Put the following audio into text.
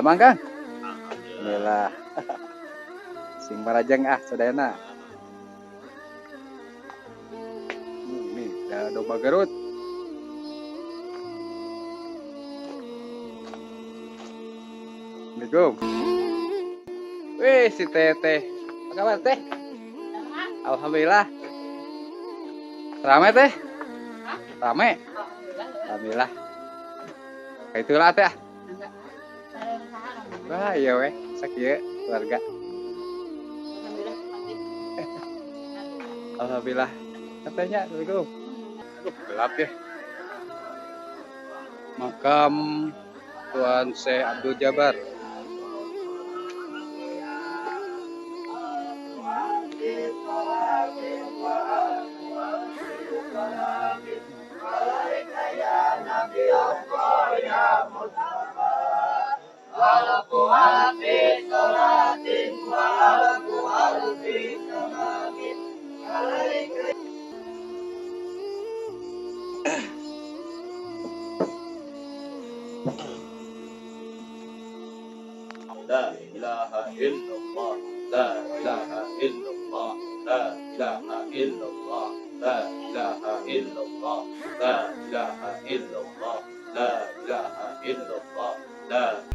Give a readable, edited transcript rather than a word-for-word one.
Damang, Kang? Alhamdulillah. Sing marajeng ah sadayana. Nih, ada domba Garut. Assalamualaikum. Wih, si Teteh. Apa kabar, Teh? Alhamdulillah. Rame, Teh? Rame? Alhamdulillah. Kayak itulah, Teh, ah. Wah, iya weh, sakieu keluarga. Alhamdulillah. Katanya, Assalamualaikum. Aduh, gelap ya. Makam Tuan Syekh Abdul Jabar. لا إله إلا الله، لا إله إلا الله، لا إله إلا الله، لا إله إلا الله، لا إله إلا الله، لا إله إلا الله، لا.